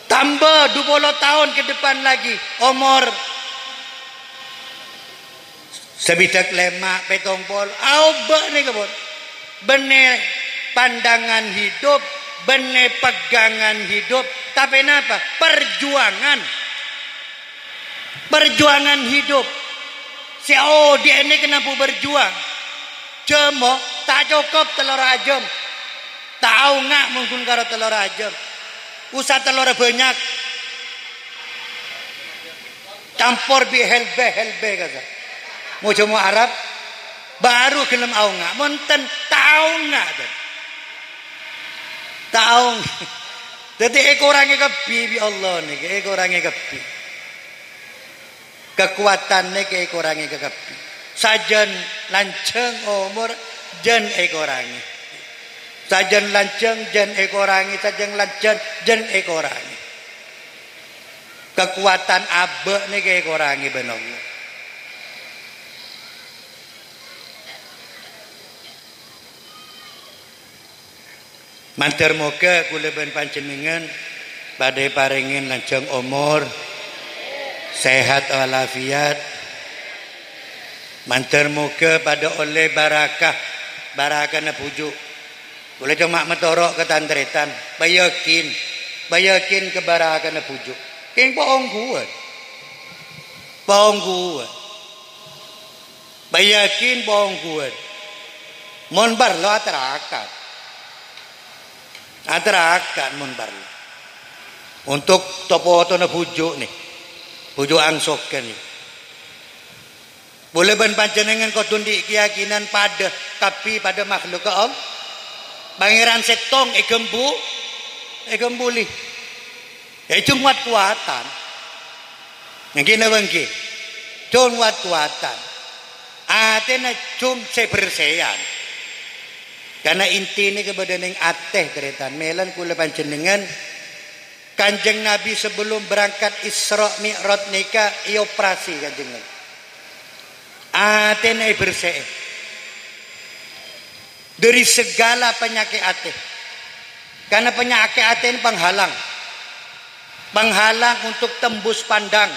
Tamba du polo taon ke depan lagi, omor sabidhâk lèma', pètong polo, aobâ nèka, pon. Bânnè pandangan hidup, bânnè pegangan hidup, tapè napa? Perjuangan. Perjuangan hidup. Sè odi'â nèka nambu berjuang. Jhâmo ta' cokop tellorra ajâm. Ta' aonga' mon ghun karo tellorra ajâm. Usa tellorra bânnya'. Campor bi' helbe-helbe kasa. Mo-jhâmo Arab, baru ghellem aonga'. Mon enten, ta' aonga', ten. Ta' aonga'. Dhâddhi èkorangè kabbhi bi' Allah nèka, èkorangè kabbhi. Kakowadhân nèka èkorangè kakabbhi. Sajân lanjhâng omor, jân èkorangè. Sajân lanjhâng, jân èkorangè, sajân lanjhâng, jân èkorangè. Kakowadhân abâ' nèka èkorangè bân Allah. Mandhâr moghâ kaulâ bân panjhennengngan padâ èparèngè lanjhâng omor, sehat walafiat. Mandhâr moghâ padâ ollè barakah, barakana bhuju'. Kaulâ coma matoro' ka tan-tarètan, payakin, payakin ka barakana bhuju'. Kèng po'ongguwân. Po'ongguwân. Payakin po'ongguwân. Mon parlo atèrakan. Atèrakan mon parlo. Untuk to-potona bhuju' nè. Bhuju' angsoghân nè. Kaulâ bân panjhennengngan kodhu andi' keyakinan padâ, kabbhi padâ makhlukka Allah. Pangèran sèttong èghâmbu-, èghâmbuli. È jhung wat-kowatan. Èngghi napa èngghi? Jhung wat-kowatan. Atèna jhung sè bersèyan. Karna intina kabâdâ'ân è atè, tarètan. Mèlana kaulâ panjhennengngan, Kanjeng Nabi sebelum berangkat Isra Mi'raj nèka èoperasi Kanjeng Nabi. Atèna èbersè'è. Dhâri segala panyakè' atè. Karna panyakè' atè nè penghalang. Penghalang untuk tembus pandang.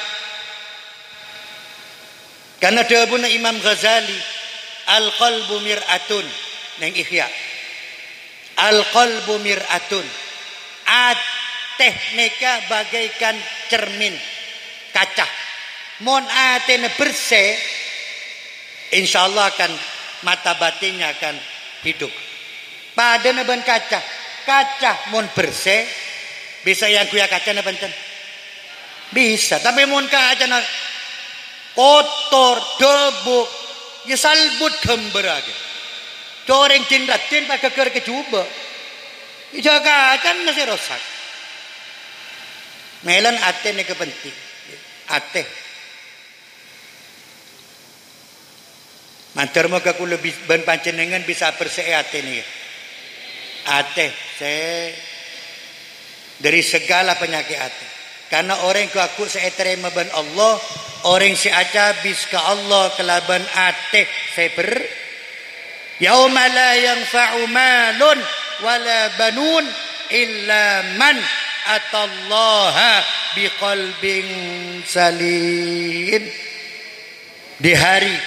Karna dhâbuna Imam Ghazali, "Al-qalbu mir'atun," neng Ihya. "Al-qalbu mir'atun." Atè nèka bagaikan cermin, kaca. Mon atèna bersè, insyaallah akan, mata batinnya akan hidup. Padâna bân kaca. Kaca mon bersè, bisa èangghuya kaca napa enten? Bisa. Tapè mon kacana kotor, dâbu', ya salbut ghâmbhârrâ. Corèng din-raddhin pas ghâgghâr ka jhubâ'. Ya kacana sè rosak. Mèlana atè nèka penting. Atè. Mandhâr moghâ kaulâ bis-, bân panjhennengngan bisa abersè'è atè nèka. Atè sè dhâri segala panyakè' atè. Karna orèng ghu-, ghu sè ètarèma bân Allah, orèng sè acabis ka Allah kalabân atè sè ber-, "Yauma la yanfa'u malun wala banun illa man atallaha biqalbin salim." Di hari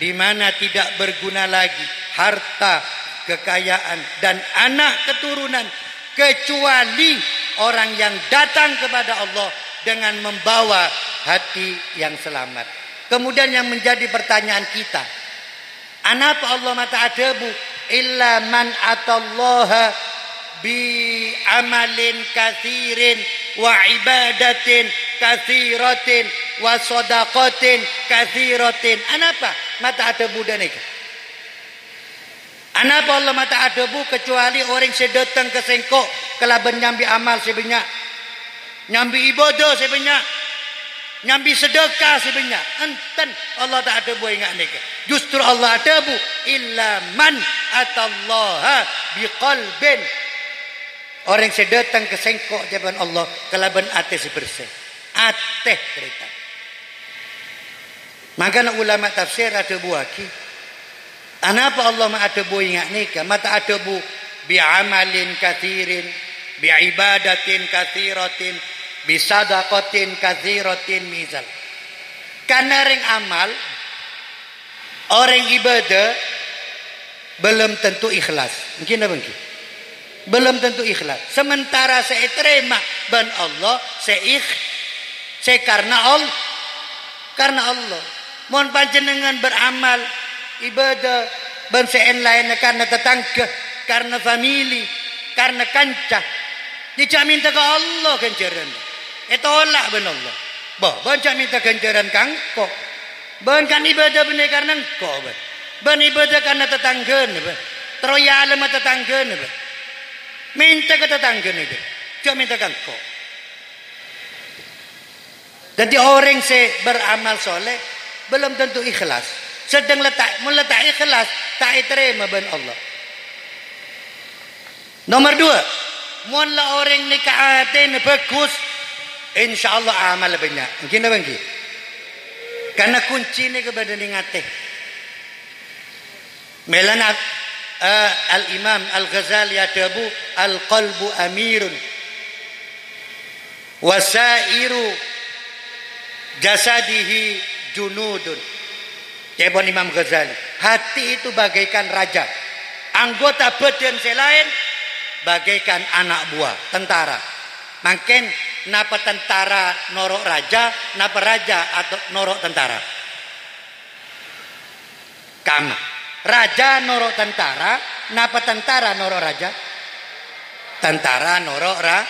di mana tidak berguna lagi harta, kekayaan, dan anak keturunan, kecuali orang yang datang kepada Allah dengan membawa hati yang selamat. Kemudian yang menjadi pertanyaan kita, anapa Allah ma' ta' adhâbu, "Illa man atallaha bi amalin katsirin wa ibadatin katsiratin wa shadaqatin katsiratin"? Anapa ma' ta' adhâbu dâ' nèka? Anapa Allah ma' ta' adhâbu, kecuali orèng sè dâteng ka Sèngko' kalabân nyambi amal sè bânnya'? Nyambi ibâdâ sè bânnya', nyambi sadhâka sè bânnya'. Enten, Allah ta' adhâbu enga' nèka. Justru Allah adhâbu, "Illa man atallaha biqalbin." Orèng sè dâteng ka Sèngko', ca'èpon Allah, kalabân atè sè bersè. Atè, tarètan. Mangkana ulama tafsir adhâbuwâghi, anapa Allah ma' adhâbu enga' nèka? Ma' ta' adhâbu bi amalin katsirin, bi ibadatin katsiratin, bi shadaqatin katsiratin, misal. Karna orèng amal, orèng ibâdâ, belum tentu ikhlas. Èngghi napa èngghi? Belum tentu ikhlas. Sementara sè ètarèma bân Allah sè ikh-, sè karna All-, karna Allah. Mon panjhennengngan beramal, ibâdâ, bân sè èn-laènna karna tatangghâ, karna famili, karna kanca, jhâ' mènta ka Allah ghânjhârân. Ètolak bân Allah. Bâ, bân jhâ' mènta ghânjhârân ka engko'. Bân kan ibâdâ bânnè karna engko', bân. Bân ibâdâ karna tatangghâna, bân. Terro èalèma tatangghâna, bân. Mènta ka tatangghâna, bân. Jhâ' mènta ka engko'. Dhâddhi orèng sè beramal sholeh belum tentu ikhlas. Sedang la ta', mon la ta' ikhlas, ta' ètarèma bân Allah. Nomer dua, mon la orèng nèka atèna bhâghus, insyaallah amalla bânnya'. Èngghi napa èngghi? Karna kuncina bâdâ nèng atè. Mèlana, eh, Al-Imam Al-Ghazali adhâbu, "Al-qalbu amirun." "Wa sa'iru jasadihi junudun." Ca'èpon Imam Ghazali, "Hati itu bagaikan raja. Anggota badan sè laèn bagaikan anak buah, tentara." Mangkèn, napa tentara noro' raja, napa raja ato-, noro' tentara? Kamma. Raja noro' tentara, napa tentara noro' raja? Tentara noro' ra-,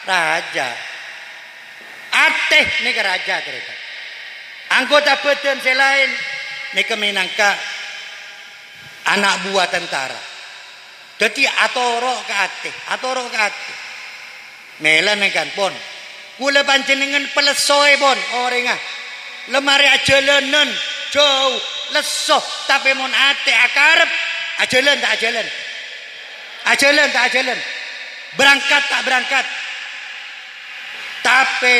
raja. Atè nèka raja, tarètan. Anggota badan sè laèn nèka mènangka ana' buwa tentara. Dhâddhi atoro' ka atè, atoro' ka atè. Mèlana kan, pon. Kaulâ panjhennengngan palessoè, pon, orèngnga. La marè ajhâlânan, jhâu, lesso, tapè mon atè akarep, ajhâlân ta' ajhâlân? Ajhâlân ta' ajhâlân? Berangkat ta' berangkat? Tapè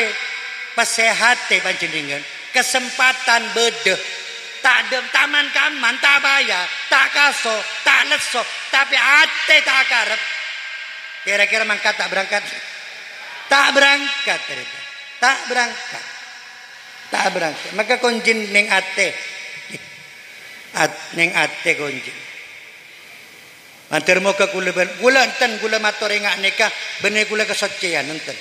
pasèhatè panjhennengngan, kasempatan bâdâ. Ta' dâ-, ta' man-kamman, ta' bhâjâ, ta' kaso, ta' lesso, tapè atè ta' akarep. Kèra-kèra mangkat ta' berangkat? Ta' berangkat, tarètan. Ta' berangkat. Ta' berangkat. Maka koncèna nèng atè. At-, nèng atè koncèna. Mandhâr moghâ kaulâ bân-, kaulâ enten, kaulâ mator enga' nèka, bânnè kaulâ kasoccèyan, enten.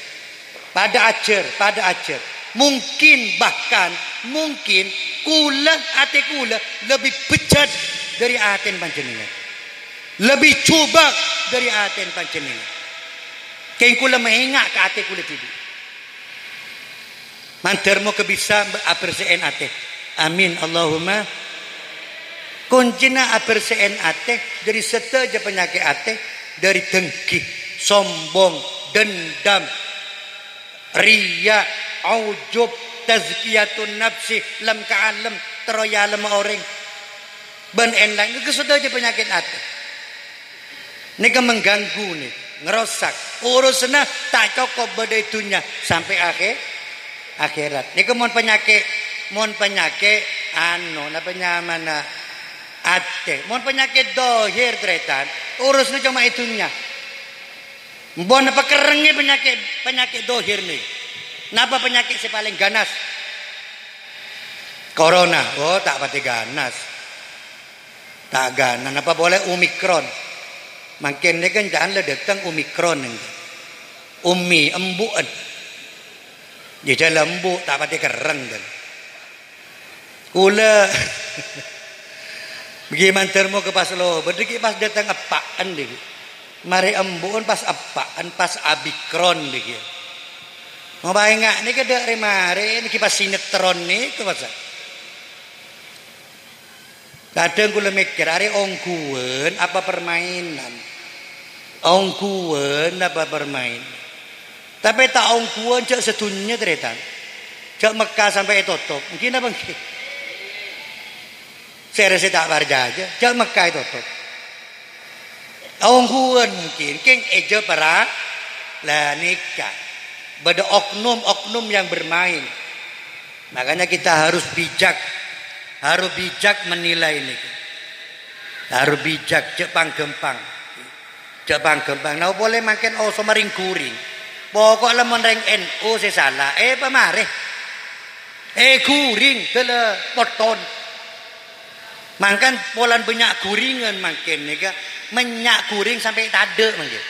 Padâ ajhâr, padâ ajhâr. Mungkin, bahkan, mungkin kaulâ, atè kaulâ lebih bejat dâri atèna panjhennengngan. Lebih jhubâ' dâri atèna panjhennengngan. Kèng kaulâ maènga' ka atè kaulâ dhibi'. Mandhâr moghâ bisa abersè'è atè. Amin, Allahumma. Koncèna abersè'è atè dâri sadhâjâ panyakè' atè, dâri dengghi, sombong, dendam, riya, ujub, tazkiyatun nafsi, lem ka'allem, terro èalèma orèng. Bân èn-laèn, nèka sadhâjâ panyakèt atè. Nèka mengganggu, nèka ngerosak. Urusanna ta' cokop bâdâ è dhunnya sampè' akhè-, akhèrat. Nèka mon panyakèt, mon panyakèt, anu, napa nyamana, atè. Mon panyakèt dhâhir, tarètan, urusanna coma è dhunnya. Mon pakerrengngè panyakèt, panyakèt dhâhir nèka. Napa panyakèt sè palèng ganas? Corona. Oh, ta' patè ganas. Ta' ganas. Napa polè Omicron? Mangkèn nèka kan jhâ' la dâteng Omicron nèka. Ummi, embu'en. Jhâ' la embu', ta' patè kerreng, kan. Kaulâ ghi' mandhâr moghâ pas lo, bâdâ ghi' pas dâteng eppa'en, ghi'. Marè embu'en pas eppa'en, pas Abikron, ghi'. Mon paènga' nèka dâ' rè-marè, nèka pas sinetron nèka, pas. Kadhâng kaulâ mèkkèr, arè ongghuwân apa permainan? Ongghuwân apa permainan? Tapè ta' ongghuwân jhâ' sadhunnya, tarètan. Jhâ' Mekka sampè' ètotop. Ènggi napa ènggi? Sèrè sè ta' parcajâ, jhâ' Mekka ètotop. Ongghuwân mungkin, kèng èjâ para la nèka. Bâdâ oknum-oknum yang bermain. Makanya kita harus bijak, harus bijak menilai nèka. Harus bijak, jhâ' pangghâmpang. Jhâ' pangghâmpang. Nah, polè mangkèn oso marèng-ghuring. Pokok la mon rèng N U sè sala, eh, pamarè. Eh, ghuring, dâlâ potton. Mangkèn polana bânnya' ghuringan mangkèn nèka, mènnya' ghuring sampè' tadâ' mangkèn.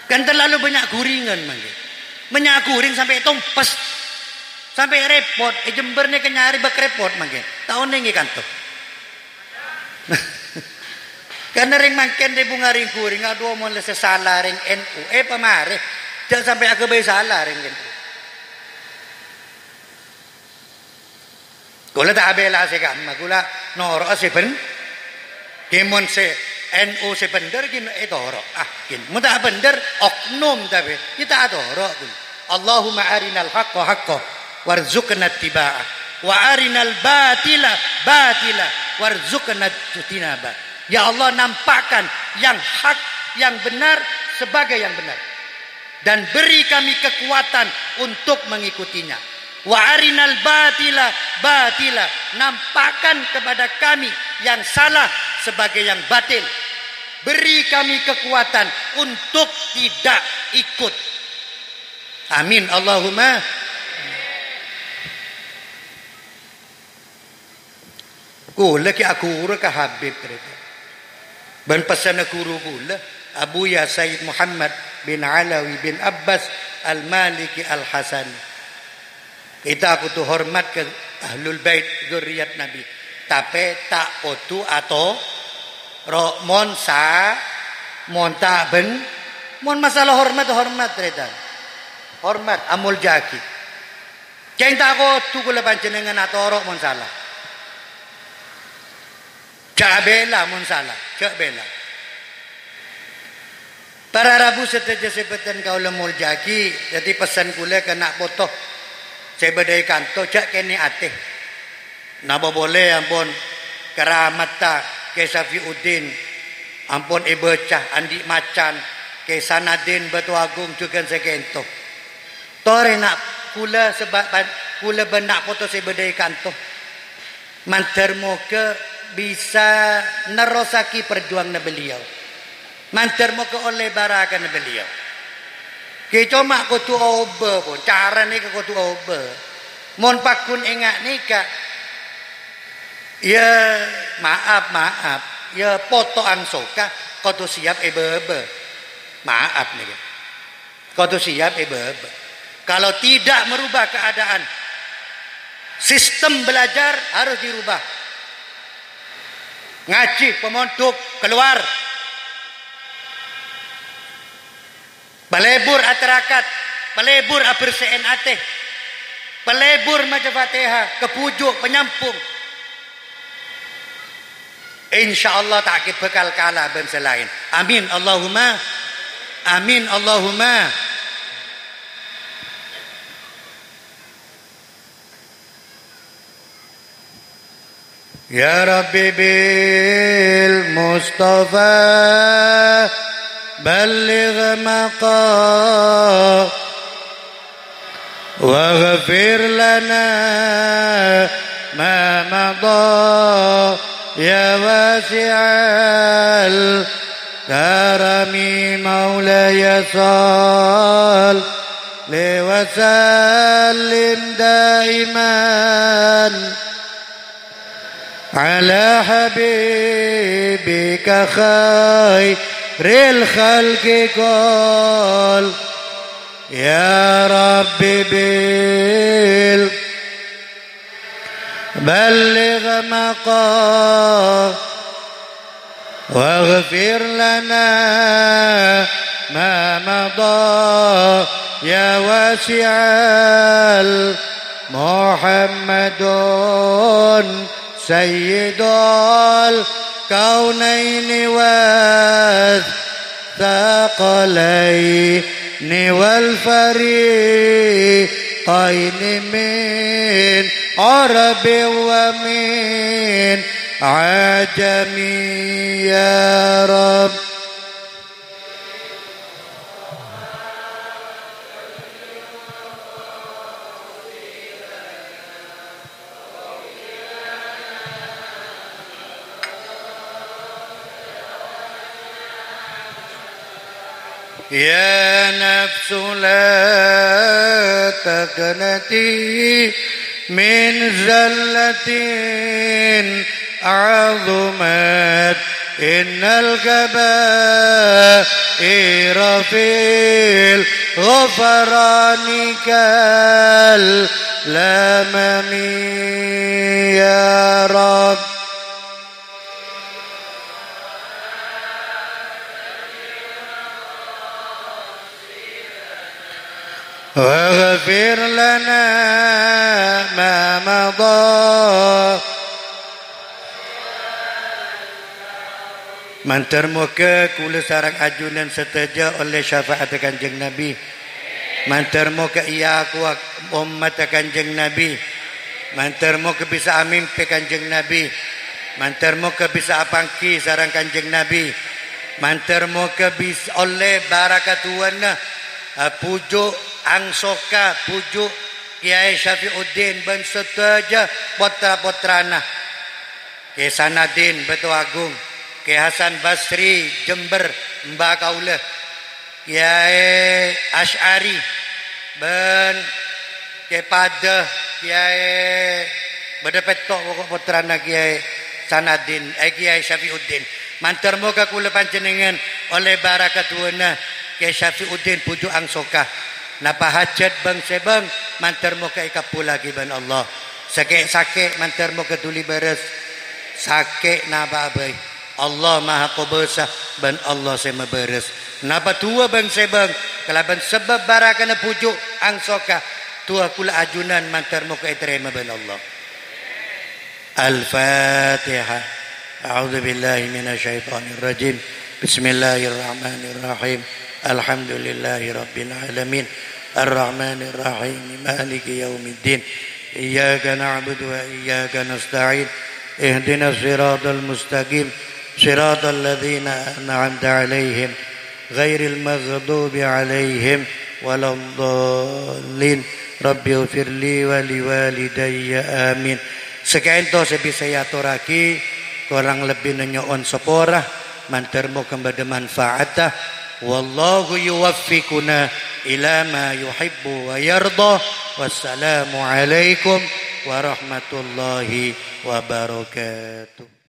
Kan terlalu bânnya' ghuringan mangkèn. Mènnya' ghuring sampè' tompes. Sampè' rèpot, è Jember nèka nyarè bâk rèpot mangkèn. Ta' onèngè kanto. Karna rèng mangkèn rè bhunga rèng-ghuring, adhu, mon la sè sala rèng N U, eh, pamarè. Jhâ' sampè' aghâbây sala rèng N U. Kaulâ ta' abhilâ sè kamma, kaulâ noro'a sè bhân-, ghi' mon sè N U sè bhendher ghi' ètoro'. Ah, ghi' mon ta' bhendher, oknum tapè, ghi' ta' atoro' kaulâ. Allahumma arinal haqqa haqqa warzuqna ittiba'a, wa arinal batila batila warzuqna ijtinaba. Ya Allah, nampakkan yang hak, yang benar sebagai yang benar. Dan beri kami kekuatan untuk mengikutinya. Wa arinal batila batila, nampakkan kepada kami yang salah sebagai yang batil. Beri kami kekuatan untuk tidak ikut. Amin, Allahumma. Kaulâ ghi' aghuru ka Habib, tarètan. Bân pessenna ghuru kaulâ, Abuya Sayyid Muhammad bin Alawi bin Abbas Al-Maliki Al-Hasani. Kita kodhu hormat ka Ahlul Bait, dzurriyyat Nabi. Tapè ta' kodhu atoro' mon sa-, mon ta' bân-, mon masalah hormat, hormat, tarètan. Hormat, amoljâ'aghi. Kèng ta' kodhu kaulâ panjhennengngan atoro' mon sala. Jhâ' bhilâ mon sala, jhâ' bhilâ. Para rabu sadhâjâ sè bhâdhân kaulâ moljâ'aghi, dhâddhi pessen kaulâ ka na' poto sè bâdâ è kanto, jhâ' kènè' atè. Napa polè ampon karamatta Kè Safiuddin ampon èbâca andi' macan, Kè Sanadin Batu Agung jhughân sè kento. Torè na' kaulâ sè ba-, ban-, kaulâ bân na' poto sè bâdâ è kanto. Mandhâr moghâ bisa nerrossaghi parjuwanganna beliau. Mandhâr moghâ ollè bhârâkana beliau. Ghi' coma kodhu obâ, pon. Cara nèka kodhu obâ. Mon pagghun enga' nèka, ya, maaf, maaf. Ya, poto'an soka kodhu siap èbâbâ. Maaf nèka. Kodhu siap èbâbâ. Kalau tidak merubah keadaan, sistem belajar harus dirubah. Ngajhi, pamondhuk, kalowar. Palebur atarakat, palebur abersè'è atè, palebur maca Fatihah, kabhuju', panyambhung. Insyaallah ta' kè bhâkal kala bân sè laèn. Amin, Allahumma. Amin, Allahumma. يا رب بالمصطفى بلغ مقام واغفر لنا ما مضى يا واسع الكرم. مولاي صل وسلم دائما على حبيبك خير الخلق كل. يا رب بال بلغ مقام واغفر لنا ما مضى يا واسع ال-، محمد سيد الكونين والثقلين والفريقين من عرب ومن عجم يا رب. يا نفس لا تقنطي من زلة عظمت إن الكبائر في الغفران كالأمم يا رب. واغفر لنا ما مضى. Mandhâr moghâ kaulâ sareng ajunan sadhâjâ ollè syafa'atta Kanjeng Nabi. Mandhâr moghâ èakowa ommatta Kanjeng Nabi. Mandhâr moghâ bisa amimpè Kanjeng Nabi. Mandhâr moghâ bisa apangghi sareng Kanjeng Nabi. Mandhâr moghâ bis-, ollè barakat du'ana, eh, bhuju' Angsoka, bhuju' Kèyaè Syafi'uddin bân sadhâjâ pottra-pottrana. Kè Sanadin, Bâtoagung, Kè Hasan Basri, Jember, emba kaulâ, Kèyaè Asy'ari, bân Kè Padâ, Kèyaè, bâdâ pètto' pokok pottrana Kèyaè Sanadin, eh, Kèyaè Syafi'uddin. Mandhâr moghâ kaulâ panjhennengngan ollè barakat du'ana Kèyaè Syafi'uddin bhuju' Angsoka. Napa hajhât bâng-sèbâng, mandhâr moghâ èkabbhullaghi bân Allah. Sakè'-sakè', mandhâr moghâ dhuli bârâs. Sakè' napa'a bhâi. Allah Maha Kobâsa bân Allah sè mabârâs. Napa du'a bâng-sèbâng kalabân sabâb barakana bhuju' Angsoka, du'a kaulâ ajunan mandhâr moghâ ètarèma bân Allah. Al-Fatihah. A'udzu billahi minasy syaithanir rajim. Bismillahirrahmanirrahim. Alhamdulillahi rabbil alamin. Arrahmanir rahim. Maliki yaumiddin. Iyyaka na'budu wa iyyaka nasta'in. Ihdinas siratal mustaqim. Siratal ladzina an'amta 'alaihim ghairil maghdubi 'alaihim waladdallin. Rabbighfirli wa liwalidayya. Amin. Saka'ènto sè bisa èatorraghi, korang lebbina nyo'on sapora, mandhâr moghâ bâdâ manfaatta. Wallahu yuwaffiquna ila ma yuhibbu wa yardha. Wassalamualaikum warahmatullahi wabarakatuh.